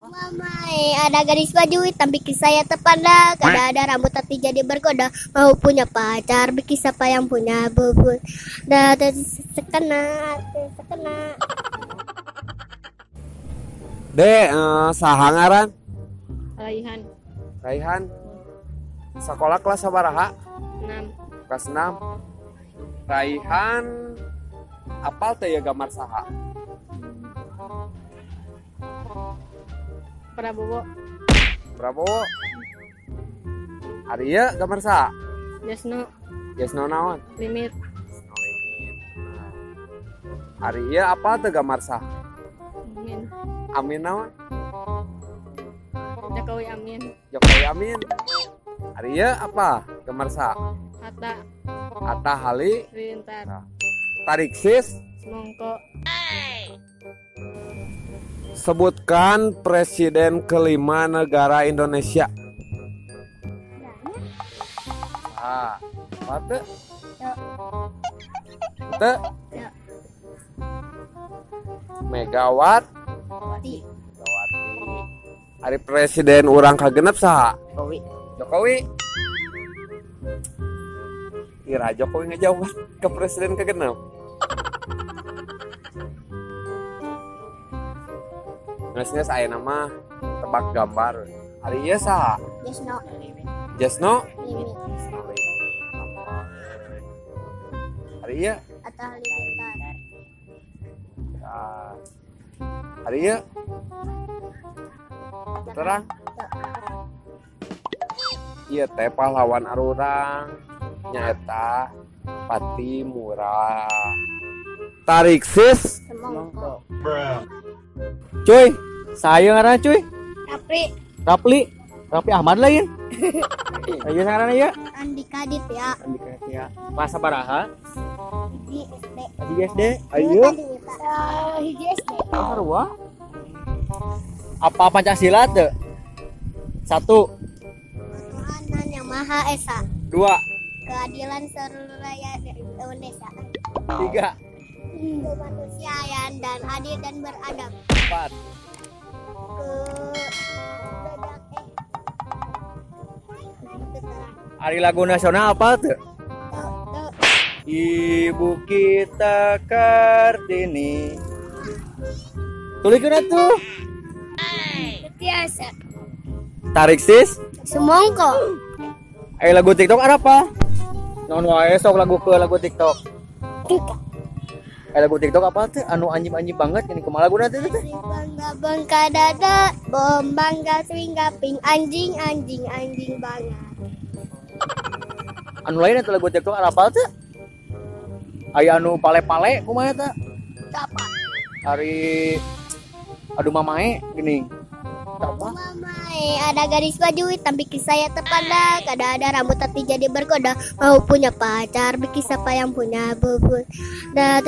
Mamai, ada gadis baju hitam bikin saya terpandang. Kada ada rambut tapi jadi bergoda. Mau punya pacar, bikin siapa yang punya bubur. Dah sekena, sekena. Dek, saha ngaran? Raihan. Raihan. Sekolah kelas sabaraha? 6. Kelas 6. Raihan apal teh ya gambar saha? Prabowo. Prabowo. Ari ieu gambar saha? Jasno. Jasno naon? Limit. Jasno Limit. Ari ieu apal teh gambar saha? Amin. Amin naon? Jokowi Amin. Jokowi Amin. Ari ieu apa gambar saha? Hatta. Hatta Halilintar. Nah. Tarik sis. Semongko. Sebutkan presiden kelima negara Indonesia. Ah, apa teh? Teh? Megawati. Megawati. Ari presiden urang kagenep saha? Jokowi. Jokowi. Kira Jokowi ngejawab ke presiden kagenep. Ngesnya saya nama tebak gambar. Ari ieu saha? Jasno. Jasno? Limit. Ari ieu? Atta Halilintar. Ari ieu? Terang. Ieu teh pahlawan arurang nyaeta Patimura. Tarik sis. Semongko. Cuy, saya ngaranna cuy. Rapli. Rapli. Rapli Ahmad lain. Ayo ngaranna ieu? Andika Ditya. Andika Ditya. Kelas sabaraha? Hiji SD. Hiji SD. Ayo. Hiji SD. Sarua. Apa Pancasila teu? 1. Ketuhanan yang Maha Esa. 2. Keadilan seluruh rakyat Indonesia. 3. Kemanusiaan dan adil dan beradab. 4. Ari lagu nasional apa tuh? Ibu kita Kartini. Tulikeun atuh. Biasa. Tarik sis. Semongko. Ari lagu TikTok ada apa? Non wae sok lagu ke lagu TikTok. TikTok. Lagu TikTok apa tuh? Anu anjing-anjing banget ini kumaha laguna teh teh? Bangga bangka dada, bom bangga swing ping anjing anjing anjing banget. Anu lain eta lagu TikTok apa tuh? Aya anu pale-pale kumaha eta? Apa? Ari aduh mamae geuning. Apa? Mamae, ada gadis baju hitam bikin saya terpandang. Kada ada rambut tapi jadi bergoda. Mau punya pacar, bikin siapa yang punya bubur. Dah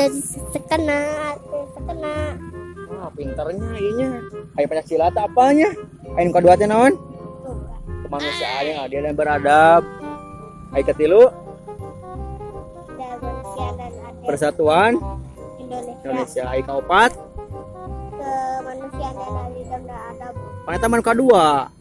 sekena, sekena. Wah, pinternya ieu nya. Aya Pancasila teh apanya? Aya nu kadua teh naon? Kemanusiaan yang adil dan beradab. Aya katilu? Kemanusiaan dan adil. Persatuan Indonesia. Indonesia. Aya kaopat? Kemanusiaan dan adil dan beradab. Paneta man kadua.